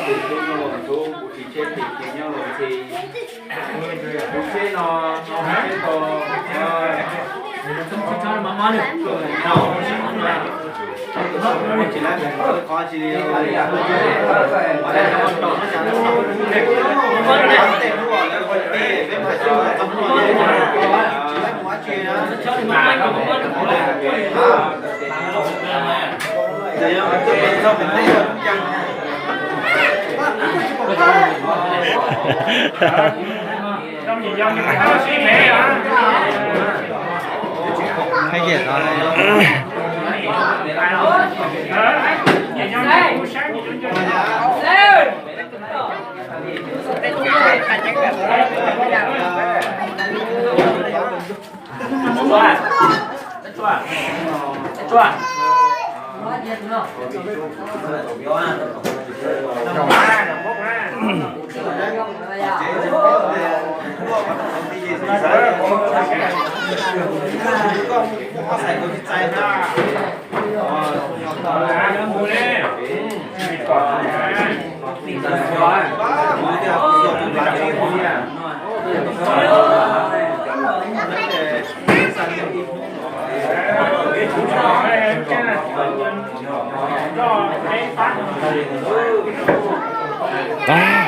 Tus tub nyob Loos Ntxhub, kuv txiv Tsheb Phim ces nyob Loos Ntxhi. Kuv tsheb no, no tsheb ko, tsis lab qhov tsis li. Hais kiag tau.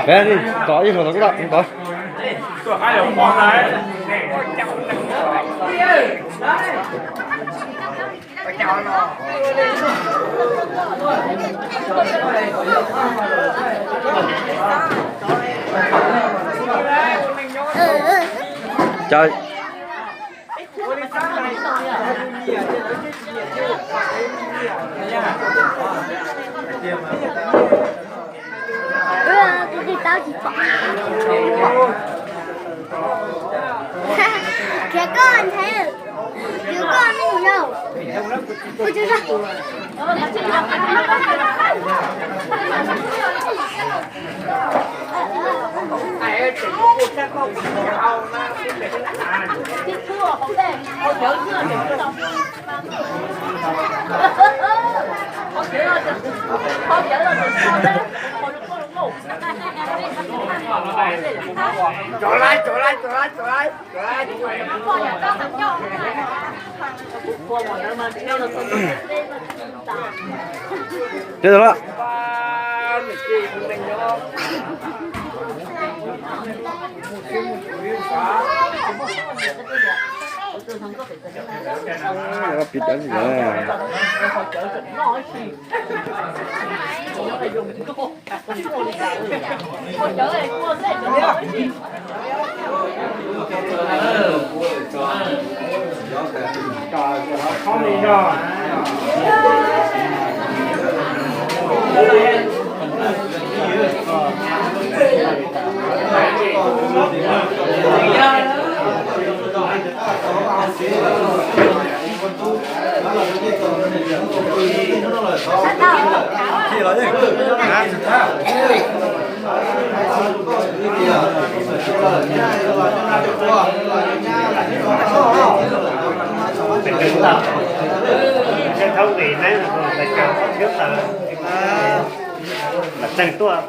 Peb li, tov ib hluas tod kuj tau, tov. Cov Ua, kuv tsis tau tsis pom. Khiav koj nthe, khiav koj ne yau. Ua tsis tau. Cov laib, cov laib, cov laib, cov laib, cov laib. Cov laib. Pis dawb ntawd. Tseem tuaj.